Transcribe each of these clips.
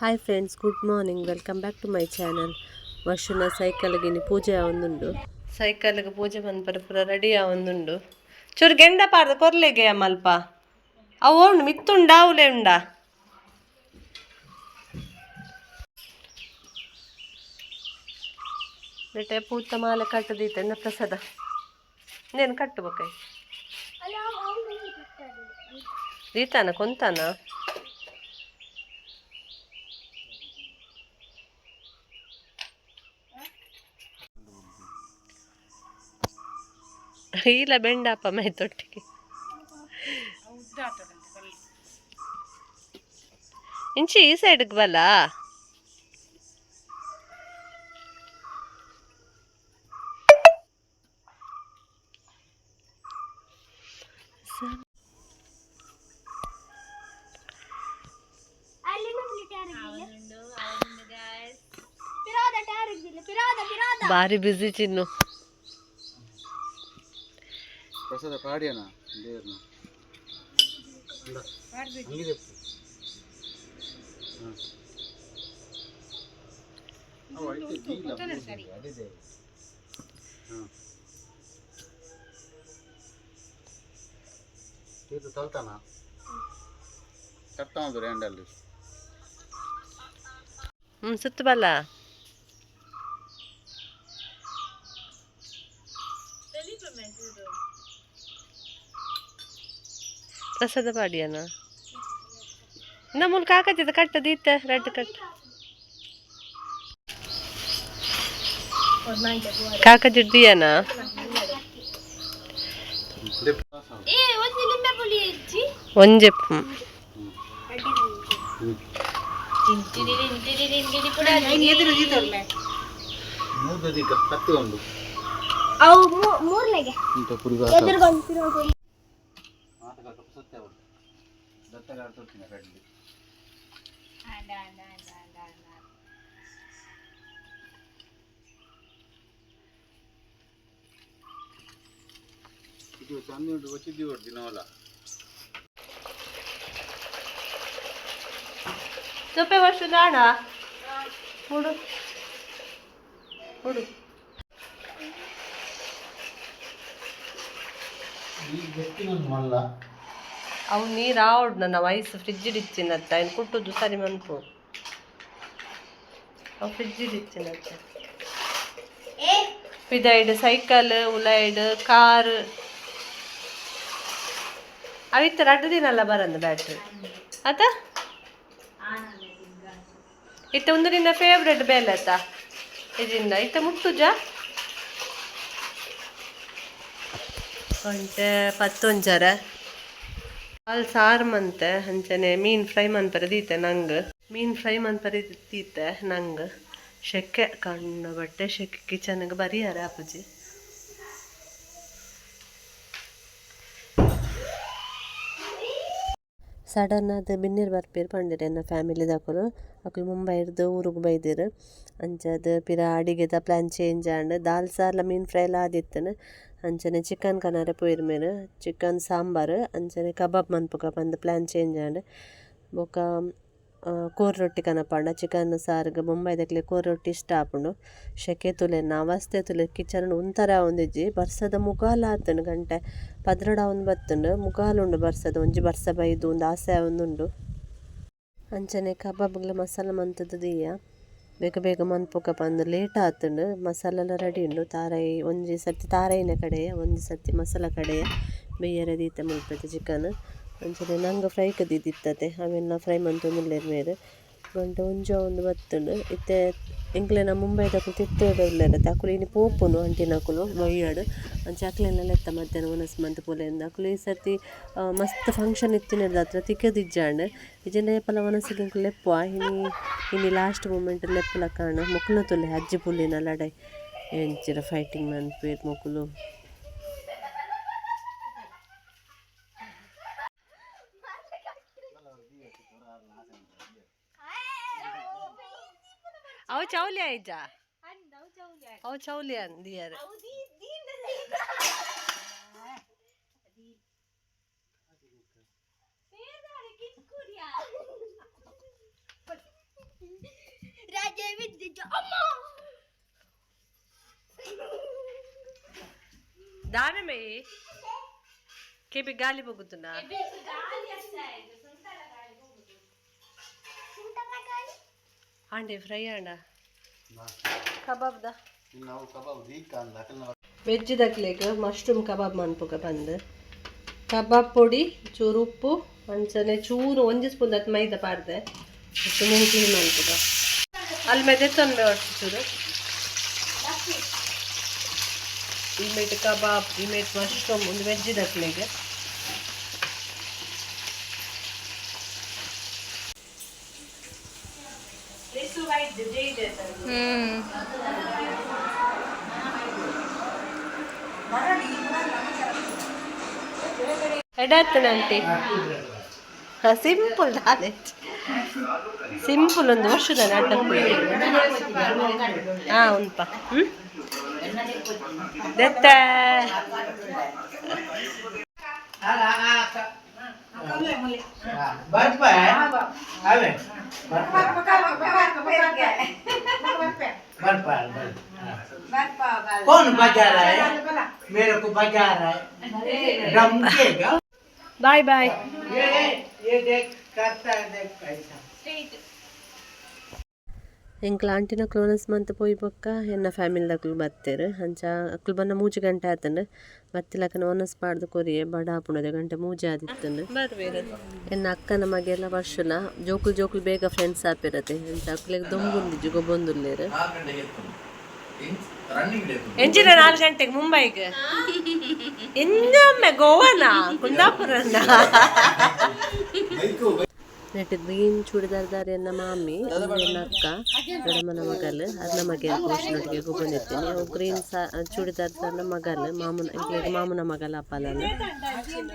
Hi friends, good morning, welcome back to my channel. ವರ್ಷನ ಸೈಕಲ್ಗೆ ಇನಿ ಪೂಜೆ ಆವೊಂದುಂಡು. ಸೈಕಲ್ಗೆ ಪೂಜೆ ಮನ್ಪರೆ ಪೂರ ರೆಡಿ ಆವೊಂದುಂಡು. ಚೂರು ಗೆಂಡ ಪಾಡ್ದ ಕೊರ್ಲೆಗೆ ಮಲ್ಪ ಅವು ಉಂಡು ಮಿತ್ತುಂಡಾ ಅವಲೇ ಉಂಡಾ. ನೆಟೆ ಪೂತ ಮಾಲೆ ಕಟ್ಟದೀತೆ ಪ್ರಸಾದ ನೇನು ಕಟ್ಟು ಬೊಕೈ ದೀತಾನ ಕೊಂತಾನ. ಇಲ್ಲ ಬೆಂಡಾಪ ಮೈತೊಟ್ಟಿಗೆ ಇಂಚಿ ಈ ಸೈಡ್ಗೆ ಬಲ್ಲ. ಬಾರಿ ಬ್ಯುಸಿ ಚಿನ್ನು. ಪ್ರಸಾದ ಪಾಡ್ಯನ ದೇವ್ರನ್ನ ಹಂಗಿದೆ. ತೀರ್ಥ ತಲ್ತಾನ ಕಟ್ಟ ರ್ಯಾಂಡಲ್ಲಿ. ಹ್ಞೂ ಸುತ್ತು ಬಲ್ಲ. ಪ್ರಸಾದ ಪಾಡಿಯನ ನಮ್ಮೂಲ್ ಕಾಕತ್ತಿದ ಕಟ್ಟ ದೀತ ರೆಡ್ ಕಟ್ಟ ಕಾಕಜಿಡ್ದಿಯನ. ಒಂಜೆ ಮೂರ್ದದಿಕ ಕತ್ತಿ ಒಂದು ಅವು ಮೂರನೆಗೆ ಇಂಥ ಪುರಿಗ ಎದುರುಗೊಂಡು ತಿರುಗೊಂಡು. ಸತ್ಯ ದತ್ತಗಾರ ತೊಟ್ಟಿನ ಕಡ್ಲಿ. ಇದು ಚಂದ ಉಂಟು వచ్చిದ್ದಿ ದಿನವಲ್ಲ. ಸೊಪ್ಪೆ ವರ್ಷ ದಾಣ ಹುಡು ಹುಡು. ಈ ಗಟ್ಟಿ ಮಲ್ಲ. ಅವು ನೀರು ಆವಡ್ ನನ್ನ ವಯಸ್ಸು ಫ್ರಿಜ್ ಇಚ್ಚಿನತ್ತ ಇನ್ನು ಕುಟ್ಟುದು ಸರಿ ಮನ್ಪು. ಅವು ಫ್ರಿಜ್ ಇಚ್ಚಿನತ್ತ. ಪಿದೈಡ್ ಸೈಕಲ್ ಉಲೈಡ್ ಕಾರ್ ಅವಿತ್ತ ರಡ್ಡು ದಿನಲ್ಲ ಬರಂದು ಬ್ಯಾಟ್ರಿ ಆತ. ಇತ್ತ ಒಂದು ನಿನ್ನ ಫೇವ್ರೆಟ್ ಬೇಲೆ ಆತ ಇದರಿಂದ ಇತ್ತ ಮುಟ್ಟುಜಾ ಗಂಟೆ ಪತ್ತೊಂಜರ ಅಲ್ಲಿ ಸಾರು ಮಂತೆ ಅಂಚನೆ ಮೀನು ಫ್ರೈ ಮನ್ಪರೆ ದೀತೆ ನಂಗೆ. ಮೀನು ಫ್ರೈ ಮನ್ಪರೆ ದೀತೆ ನಂಗೆ. ಶೆಕೆ ಕಣ್ಣು ಬಟ್ಟೆ ಶೆಕೆ ಕಿಚನ್ಗೆ ಬರಿಯಾರ ಅಪ್ಪುಜಿ. ಸಡನ್ ಆದ್ ಬಿನ್ನೆರ್ ಬರ್ಪೆರ್ ಪಂಡೆರ್ ಎನ್ನ ಫ್ಯಾಮಿಲಿದಕುಲು. ಅಕುಲು ಮುಂಬೈರ್ದ್ ಊರುಗು ಬೈದೆರ್. ಅಂಚಾದ್ ಪಿರ ಅಡಿಗೆದ ಪ್ಲ್ಯಾನ್ ಚೇಂಜ್ ಆಂಡ್. ದಾಲ್ ಸಾರ್ಲ ಮೀನ್ ಫ್ರೈಲ ಆದಿತ್ತುಂಡು. ಅಂಚನೆ ಚಿಕನ್ ಕನರೆ ಪೋಯೆರ್ ಮೇರ್. ಚಿಕನ್ ಸಾಂಬಾರ್ ಅಂಚನೆ ಕಬಾಬ್ ಮನ್ಪುಗ ಪಂದ್ ಪ್ಲ್ಯಾನ್ ಚೇಂಜ್ ಆಂಡ್. ಬೊಕ ಕೋರ್ ರೊಟ್ಟಿ ಕನಪಾಂಡ ಚಿಕನ್ ಸಾರ್ಗ್. ಬೊಂಬೈದಕ್ಲೆಗ್ ಕೋರ್ ರೊಟ್ಟಿ ಇಷ್ಟ ಆಪುಂಡು. ಶೆಕೆ ತೂಲೆ ಅವಸ್ಥೆ ತೂಲೆ ಕಿಚನ್ ಉಂತರ ಆವೊಂದಿಜ್ಜಿ. ಬರ್ಸದ ಮುಗಾಲ್ ಆತುಂಡು. ಗಂಟೆ 12 ಆವೊಂದು ಬತ್ತುಂಡು. ಮುಗಾಲ್ ಉಂಡು ಬರ್ಸದ. ಒಂಜಿ ಬರ್ಸ ಬೈದು ಉಂದು ಆಸೆ ಆವೊಂದುಂಡು. ಅಂಚನೆ ಕಬಾಬ್ಗ್ಲ ಮಸಾಲ ಮಂತುದು ದೀಯ. ಬೇಗ ಬೇಗ ಮನ್ಪುಗ ಪಂದ್ ಲೇಟ್ ಆತುಂಡು. ಮಸಾಲೆಲ ರೆಡಿ ಉಂಡು. ತಾರಾಯಿ ಒಂಜಿ ಸರ್ತಿ ತಾರಾಯಿನ ಕಡೆಯ, ಒಂಜಿ ಸರ್ತಿ ಮಸಾಲ ಕಡೆಯ ಬೇಯರೆ ದೀತೆ ಮುಲ್ಪದ ಚಿಕನ್. ಅಂಚನೆ ನಂಗೆ ಫ್ರೈ ಕದಿದಿತ್ತದೆ ಅವೆಲ್ಲ ಫ್ರೈ ಮಂತೊಂದುಲ್ಲೆರ್ ಮೇರ್. ಗಂಟೆ ಒಂಜಿ ಆವೊಂದು ಬತ್ತುಂಡು. ಇತ್ತೆ ಎಂಕ್ಲೆನ ಮುಂಬೈದಕುಲು ತಿರ್ತ್ ಉಲ್ಲೆರ್ ಅಕುಲು ಇನಿ ಪೋಪುನು ಅಂಟಿನಕುಲು ಬಯ್ಯಡ್. ಅಂಚ ಅಕ್ಲೆನ ಲೆತ್ತ ಮಧ್ಯಾಹ್ನ ವನಸ್ ಮಂತ್ ಪೋಲೆಂದ್. ಅಕುಲು ಈ ಸರ್ತಿ ಮಸ್ತ್ ಫಂಕ್ಷನ್ ಇತ್ತಿನೆಡ್ದಾತ್ರ ತಿಕ್ಕದಿಜ್ಜಾಂಡ್. ಇಜ್ಜಿಂಡ ಏಪಲ ವನಸ್ಗ್ ಎಂಕುಲು ಲೆಪ್ಪುವ. ಇನಿ ಇನಿ ಲಾಸ್ಟ್ ಮೂಮೆಂಟ್ ಲೆಪ್ಪುಲ ಕಾಣ. ಮೊಕುಲ್ನ ತೂಲೆ ಅಜ್ಜಿ ಪುಲ್ಲಿನ ಲಡೈ ಎಂಚಿನ ಫೈಟಿಂಗ್ ಮನ್ಪುವೆರ್ ಮೊಕುಲು. ಅವು ಚೌಲಿ ಆಯ್ಜಾ ಅವು ಚೌಲಿ ಅಂದಿಯಾರೆ. ಅಮ್ಮ. ದಾನೆ ಮೈ ಕೆಬಿ ಗಾಲಿ ಹೋಗುತ್ತುನ. ಆಂಡೆ ಫ್ರೈ ಆಂಡ ಕಬಾಬ್ the. ನಾವು ಕಬಾಬ್ ದೀಕ ಅಂದ ಅಕಲ್ನ. ವೆಜ್ ದಕ್ಲೆಗ್ ಮಶ್ರೂಮ್ ಕಬಾಬ್ ಮನ್ಪುಗ ಬಂದ್. ಕಬಾಬ್ ಪೊಡಿ, ಚೂರು ಉಪ್ಪು, ಅಂಚನೆ ಚೂರು ಒಂಜಿ ಸ್ಪೂನ್ ದತ್ ಮೈದ ಪಾಡ್ದೆ. ಸುಮ್ಮನೆ ಕ್ಲೀನ್ ಮನ್ಪುಗ. ಅಲ್ಲಿ ಮೆದೆತ್ತೊಂದು ಒಟ್ಟು ಚೂರು. ಇಮೇಟ್ ಕಬಾಬ್, ಇಮೇಟ್ ಮಶ್ರೂಮ್, ಒಂದು ವೆಜ್ ದಕ್ಲೆಗ್. ಎಡಾತನ ಆಂಟಿ, ಸಿಂಪಲ್ ದಾನೆ, ಸಿಂಪಲ್. ಒಂದು ವರ್ಷದ ನಾಟಕ. ಹಾ, ಉಂಪ ಹ್ಮ್ ದತ್ತ. कौन बजा रहा है? मेरे को बजा रहा है, दम देगा। Bye bye. ये ये देख, करता है, देख पैसा। ಎಂಕ್ಲ ಆಂಟಿನ ಕ್ಲೋನಸ್ ಮಂತ್ ಪೋಯಿ ಬೊಕ್ಕ ಎನ್ನ ಫ್ಯಾಮಿಲಿದಕ್ಲು ಬತ್ತೆರ್. ಅಂಚ ಅಕ್ಲು ಬನ್ನ 3 ಗಂಟೆ ಆತಂಡ್. ಬತ್ತಿಲಕನ ಒನಸ್ ಪಾಡ್ದು ಕೊರಿಯೆ. ಬಡ ಆಪುಂಡು, ಗಂಟೆ ಮೂಜಿ ಆದಿತ್ತಂಡ್. ಎನ್ನ ಅಕ್ಕನ ಮಗೆಲ್ಲ ವರ್ಷಲ ಜೋಕುಲು ಜೋಕುಲು ಬೇಗ ಫ್ರೆಂಡ್ಸ್ ಆಪಿರತೆ. ಅಂಚ ಅಕ್ಲೆಗ್ ದೊಂಬುಂದಿಜ್ಜಿ, ಗೊಬ್ಬೊಂದುಲ್ಲೆರ್. ಎಂಚಿನ 4 ಗಂಟೆಗೆ ಮುಂಬೈಗೆ, ಇನ್ನೊಮ್ಮೆ ಗೋವಾನ, ಕುಂದಾಪುರನ. ನೆಟ್ ಗ್ರೀನ್ ಚೂಡಿದಾರ್ದಾರ್ ಎನ್ನ ಮಾಮಿ, ಎನ್ನ ಅಕ್ಕ ದೊಡ್ಡಮ್ಮನ ಮಗಲ್, ಅರ್ನ ಮಗೆ ಪೋಷಣೊಟ್ಟಿಗೆ ಗೊಬ್ಬೊಂದಿತ್ತೇನೆ. ಅವು ಗ್ರೀನ್ ಸಾ ಚೂಡಿದಾರ್ದಾರ್ನ ಮಗಲ್, ಮಾಮುನ, ಎಂಕ್ಲೆಗ್ ಮಾಮುನ ಮಗಲ್ ಅಪ್ಪಲನ.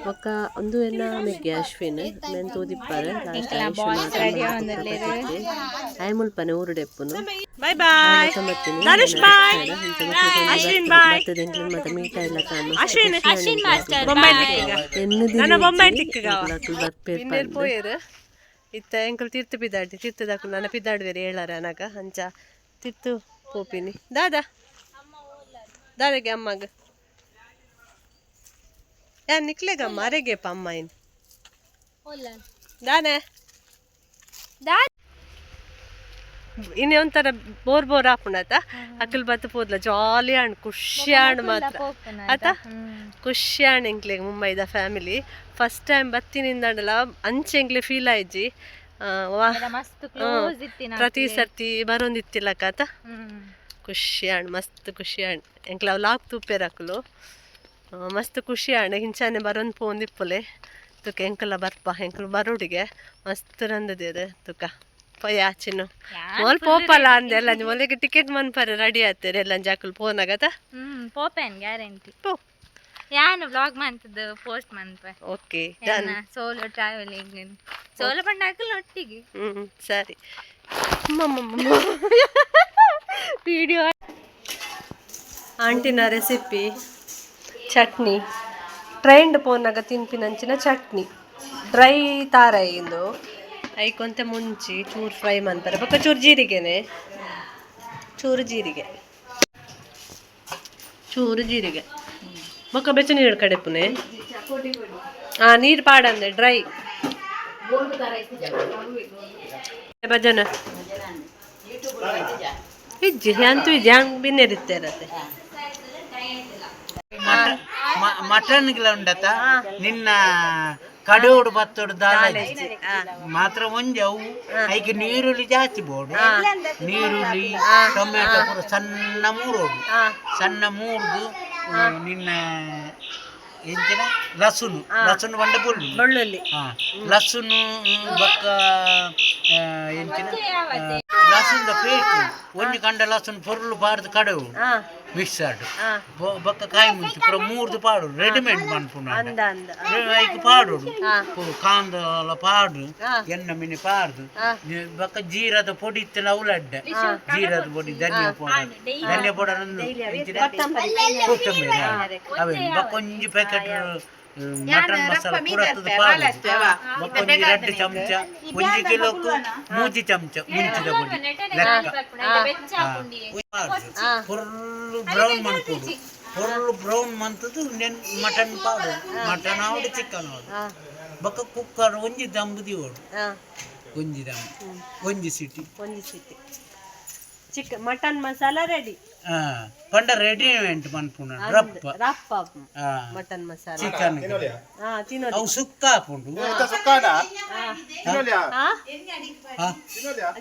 ಬೊಕ್ಕ ಒಂದು ಎನ್ನ ಮೆಗ್ಗೆ ಅಶ್ವಿನ್ ಮೆನ್ ತೂದಿಪ್ಪಾರೆ. ಲಾಸ್ಟ್ ಆಯ್ ಮುಲ್ಪನೆ ಊರುಡೆಪ್ಪುನು. Bye bye Dhanush, bye Ashwin, bye Ashwin, Ashwin master, Bombay. Bombay ತಿಕ್ಕಗ ಪೋಯೆರ್. ಇತ್ತ ಎಂಕುಲು ತಿರ್ತು ಪಿದಾಡ್ತಿ, ತಿರ್ತದಾಕು ನನ್ನ ಪಿದಾಡ್ವೇರು ಹೇಳಾರ ಅನಗ. ಅಂಚ ತಿರ್ತು ಪೋಪಿನಿ. ದಾದಾ ದಾದಾಗೆ ಅಮ್ಮಗ ಯಾ ನಿಕ್ಲೆಗಮ್ಮ ಅರೆಗೆಪ್ಪ ಅಮ್ಮ ಇನ್ ದಾನೆ. ಇನ್ನೇ ಒಂಥರ ಬೋರ್ ಬೋರ್ ಆಪುಂಡತ. ಅಕಲ್ ಬತ್ತು ಪೋದ್ಲ ಜಾಲಿ ಆಂಡ್, ಖುಷಿ ಆಂಡ್ ಮಾತ್ರ ಆತ. ಖುಷಿ ಆಂಡ್ ಎಂಕ್ಲೆಗ್. ಮುಂಬೈದ ಫ್ಯಾಮಿಲಿ ಫಸ್ಟ್ ಟೈಮ್ ಬತ್ತಿನಿಂದಾಂಡಲ ಅಂಚೆ ಎಂಕ್ಲೆ ಫೀಲ್ ಆಯ್ಜಿ. ವಾ. ಮಸ್ತ್ ಕ್ಲೋಸ್ ಇತ್ತಿನ. ಪ್ರತಿ ಸರ್ತಿ ಬರೋಂದಿತ್ತಿಲ್ಲ ಕಾತ. ಖುಷಿ ಆಂಡ್, ಮಸ್ತ್ ಖುಷಿ ಆಂಡ್ ಎಂಕ್ಲ. ಲಾಕ್ ತೂಪೇರ್ ಅಕುಲು. ಮಸ್ತ್ ಖುಷಿ ಆಂಡ್. ಇಂಚಾನೆ ಬರೋಂದು ಪೋಂದಿಪ್ಪುಲೆ ತುಕ. ಎಂಕಲ ಬರ್ಪ, ಎಂಕುಲು ಬರೋಡಿಗೆ ಮಸ್ತ್ ರಂದದೇರು. ತುಕ ಪೋಯ ಚಿನ್ನು, ಮೋಲ್ ಪೋಪಲ್ಲ ಅಂದೆಲ್ಲ. ಮೊಲೆಗೆ ಟಿಕೆಟ್ ಮನ್ಪರೆ ರೆಡಿ ಆಯ್ತಾರೆ ಎಲ್ಲ ಜಾಕುಲು ಪೋನಾಗತ. ಪೋಪೆನ್ ಗ್ಯಾರಂಟಿ. ಪೋ. ಯಾನು ವ್ಲಾಗ್ ಮಂತದ್ದು ಪೋಸ್ಟ್ ಮನ್ಪೆ. Okay, done. Solo travelling, solo ಪಂಡ ಹಾಕಲು ಒಟ್ಟಿಗೆ. ಹ್ಞೂ, ಸರಿ. ವಿಡಿಯೋ ಆಂಟಿನ ರೆಸಿಪಿ ಚಟ್ನಿ, ಟ್ರೈನ್ಡ್ ಪೋನಾಗ ತಿನ್ಪಿನಂಚಿನ ಚಟ್ನಿ. ಡ್ರೈ ತಾರ ಇಂದು. ಐಕೊಂತೆ ಮುಂಚಿ ಚೂರು ಫ್ರೈ ಮಾಡ್ತಾರೆ. ಬೊಕ್ಕ ಚೂರು ಜೀರಿಗೆನೆ, ಚೂರು ಜೀರಿಗೆ, ಚೂರು ಜೀರಿಗೆ, ಬೊಕ್ಕ ಬೆಚ್ಚ ನೀರು ಕಡೆಪುನೆ. ನೀರು ಪಾಡಂದೆ ಡ್ರೈ ಭಜನ ಇಜ್ಜಿ ಅಂತೂ ಇಜ್ಜಿ ಹಂಗೆ ಬಿನ್ನೆರಿತ್ತೆ ಇರತ್ತೆ. ಮಟನ್ ಗಿಲ ಉಂಡತ? ನಿನ್ನ ಕಡೋಡು ಬತ್ತೋಡು ದಾಲ ಮಾತ್ರ ಒಂಜಿ. ಅವು ಐಕೆ ನೀರುಳ್ಳಿ ಜಾಸ್ತಿ ಬೋಡು. ನೀರುಳ್ಳಿ, ಟೊಮೆಟೊ ಪೂರ ಸಣ್ಣ ಮೂರೋಡು. ಸಣ್ಣ ಮೂರ್ದು ನಿನ್ನ ಎಂಚಿನ ಲಸುನು, ಲಸುನು ಬಂಡ ಬೊಳ್ಳುಳ್ಳಿ. ಬೆಳ್ಳುಳ್ಳಿ. ಹಾ, ಲಸುನು ಬೊಕ್ಕ ಎಂಚಿನ ಲಸುನ್ದ ಪೇಸ್ಟ್. ಒಂಜಿ ಕಂಡ ಲಸುನ್ ಪೊರ್ಲು ಪಾಡ್ದು ಕಡವು ಮಿಕ್ಸರ್ಡ್. ಬೊಕ್ಕ ಕಾಯಿ ಮುಂಚಿ ಪೂರ ಮೂರ್ದು ಪಾಡು. ರೆಡಿಮೇಡ್ ಮನ್ಪುನ. ಅಂದ ಅಂದ. ಐಕ್ ಪಾಡೋಡು, ಕಾಂದಲ ಪಾಡು, ಎಣ್ಣೆ ಮಿನಿ ಪಾಡ್ದು. ಬೊಕ್ಕ ಜೀರದ ಪೊಡಿ ಇತ್ತಿನ ಅವು ಅಡ್ಡ. ಜೀರದ ಪೊಡಿ, ಧನಿಯಾ ಪೌಡರ್, ಧನಿಯಾ ಪೌಡರ್ ಒಂದು ಎಂಚಿನ ಕೊತ್ತಂಬರಿ ಅವೇ. ಬೊಕ್ಕ ಒಂಜಿ ಪ್ಯಾಕೆಟ್ ಮಟನ್ ಮಸಾಲ ಪೂರ ಪಾಡುದು. ಬೊಕ್ಕ ಒಂಜಿ 2 ಚಮಚ, 1 ಕಿಲೋಕು 3 ಚಮಚ ಮುಂಚಿದ ಪೊಡಿ ಲೆಕ್ಕ. ಫುಲ್ ಬ್ರೌನ್ ಮನ್ಪೊಡು. ಫುಲ್ ಬ್ರೌನ್ ಮಂತದ್ದು ನೆನ್ ಮಟನ್ ಪಾಡು, ಮಟನ್ ಆವಡು ಚಿಕನ್ ಆವಡು. ಬೊಕ್ಕ ಕುಕ್ಕರ್ ಒಂಜಿ ದಂಬು ದಿವೋಡು. ಒಂಜಿ ದಮ್, ಒಂಜಿ ಸಿಟಿ. ಒಂಜಿ city. Chicken mutton masala ready. ಪಂಡ ರೆಡಿಮೇಡ್ ಮನ್ಪುನ ರಪ್ಪ. ರಪ್ಪ. Mutton masala. ಚಿಕನ್. ತಿನ್ನೋದು. ಅವು ಸುಕ್ಕ ಆಪುಂಡು. ಸುಕ್ಕಾಡ.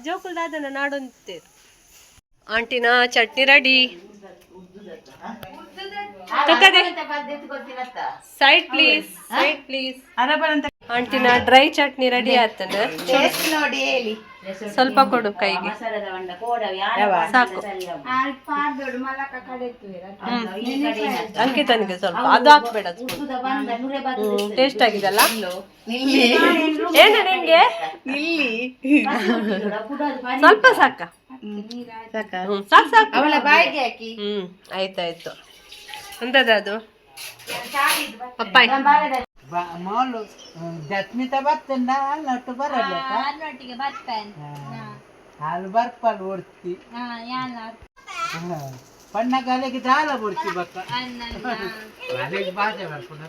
ಜೋಕುಲ್ ದಾದನ ನಾಡೊಂತೆ. ಆಂಟಿನ chutney ready. Side please, side please. ಆಂಟಿನ ಡ್ರೈ ಚಟ್ನಿ ರೆಡಿ ಆತನ. ಸ್ವಲ್ಪ ಕೊಡು ಕೈಗೆ, ಸಾಕು. ಅಂಕಿತನಿಗೆ ಸ್ವಲ್ಪ ಅದು ಹಾಕ್ಬೇಡ. ಟೇಸ್ಟ್ ಆಗಿದಲ್ಲ? ಏನು ನಿಂಗೆ ಸ್ವಲ್ಪ ಸಾಕ? ಸಾಕು ಸಾಕು. ಆಯ್ತಾಯ್ತು. ಎಂತದ ಅದು? ಪಪ್ಪಾಯಿ. ಮಾಲು ದತ್ಮಿತ ಬರ್ತಂಡ ನಟ್ಟು ಬರಲ್ಲ. ಅನ್ನೊಟ್ಟಿಗೆ ಬರ್ತಾನೆ. ಹಾಲು ಬರ್ಪಲ್ ಒರ್ತಿ ಪಣ್ಣ ಗಾಲಿಗೆ ದಾಲ ಬೊರ್ತಿ ಬಕ್ಕ ಅಲೆಗ್ ಬಾಜೆ ಬರ್ಪುಂಡ.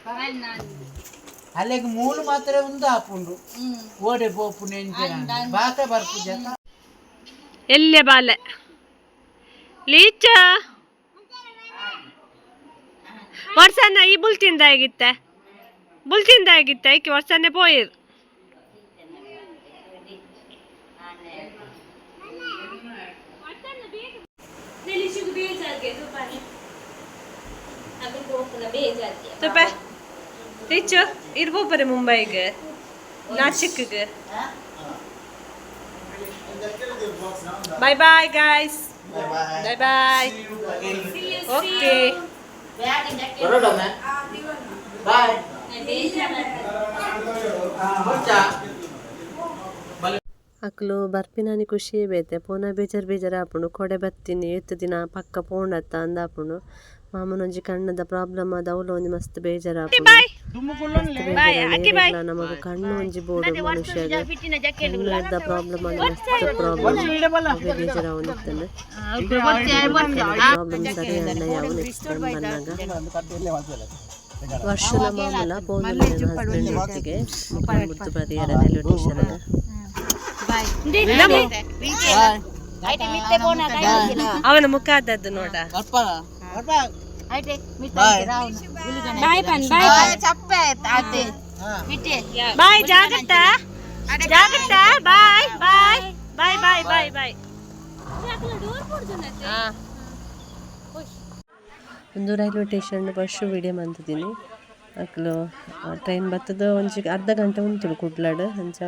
ಅಲೆಗ್ ಮೂಲು ಮಾತ್ರ ಉಂದು ಆಪುಂಡು. ಓಡೆ ಪೋಪುಂಡು ಎಂಚಿನ ಬಾತ ಬರ್ಪುಜ. ಎಲ್ಲೆ ಬಾಲೆ ಲೀಚ ವರ್ಷನ ಈ ಬುಲ್ತಿಂದ ಆಗಿತ್ತ, ಬುಲ್ತಿಂದ ಆಗಿತ್ತ. ಐಕೆ ವರ್ಷನೇ ಪೋಯಿರ್. ತುಪ್ಪ ಟೀಚು ಇರ್ಬೋಪರೆ ಮುಂಬೈಗೆ ನಾಚಿಕ್ಗೆ. Bye bye guys, bye bye. Okay. Bye. ಅಕ್ಲು ಬರ್ಪಿನಾನಿ ಖುಷಿ ಬೇತೆ ಪೋನ ಬೇಜಾರು ಬೇಜಾರು ಆಪುಂಡು. ಕೊಡೆ ಬತ್ತೀನಿ ಏತ್ ದಿನ ಪಕ್ಕ ಪೋಂಡತ್ತ ಅಂದಾಪುಂಡು. ಮಾಮನೊಂಜಿ ಕಣ್ಣದ ಪ್ರಾಬ್ಲಮ್ ಆದ ಅವ್ಲ ಒಂಜಿ ಮಸ್ತ್ ಬೇಜಾರು ಆಪುಂಡು, ಮಸ್ತ್ ಬೇಜಾರು. ನಮಗ್ ಕಣ್ಣು ಒಂಜಿ ಬೋಡು ಮನುಷ್ಯಗ್. ಕಣ್ಣದ ಪ್ರಾಬ್ಲಮ್ ಆಂಡ ಮಸ್ತ್ ಪ್ರಾಬ್ಲಮ್. ಅವೇ ಬೇಜಾರು ಆವೊಂದಿತ್ತಂಡ್. ಪ್ರಾಬ್ಲಮ್ ಸರಿ ಆಂಡ ಯಾವು ನೆಕ್ಸ್ಟ್ ಟೈಮ್ ಬನ್ನಾಗ. ವರ್ಷದ ಮಾಮೂಲ ಪೋಂದು ಹಸ್ಬೆಂಡ್ ಒಟ್ಟಿಗೆ ಮುಖ ಮುತ್ತು ಬರಿಯರ ರೈಲ್ವೆ ಸ್ಟೇಷನ್. ಅವನ ಮುಖ ಆದದ್ದು ನೋಡ. ಬಾಯ್ ಪನ್, ಬಾಯ್. ಬಾಯ್, ಜಾಗ್ರತ ಜಾಗ್ರತ. Bye bye bye bye bye bye. ಒಂದು ರೈಲ್ವೆ ಸ್ಟೇಷನ್ ಬಸ್ ವಿಡಿಯೋ ಮಂತಿದ್ದೀನಿ. ಅಕ್ಲು ಟ್ರೈನ್ ಬತ್ತದ ಒಂಜಿ ಅರ್ಧ ಗಂಟೆ ಉಂತುಡು ಕುಡ್ಲಡ್. ಅಂಚ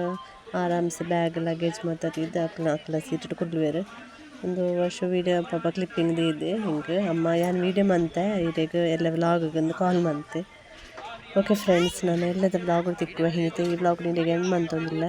ಆರಾಮ್ಸೆ ಬ್ಯಾಗ್ ಲಗೇಜ್ ಮಾತ ದೀದ್ ಅಕ್ಲ ಅಕ್ಲ ಸೀಟ್ ಕುಡ್ಲುವೆರ್. ಒಂದು ವರ್ಷ ವೀಡಿಯೋ ಪಾಪ ಕ್ಲಿಪ್ಪಿಂಗ್ ದೀದೆ ಹಿಂಗೆ. ಅಮ್ಮ ಯಾನ್ ವೀಡಿಯೋ ಮಂತೆ ಇರೆಗ್ ಎಲ್ಲ ವ್ಲಾಗ್ ಕಾಲ್ ಮಂತೆ. ಓಕೆ ಫ್ರೆಂಡ್ಸ್, ನಾನು ಎಲ್ಲದ ವ್ಲಾಗ್ ತಿಕ್ಕುವ. ಹಿಂಗೆ ಈ ವ್ಲಾಗ್ ನಿಮಗೆ ಎಂಡ್ ಮಂತೊಂದಿಲ್ಲ.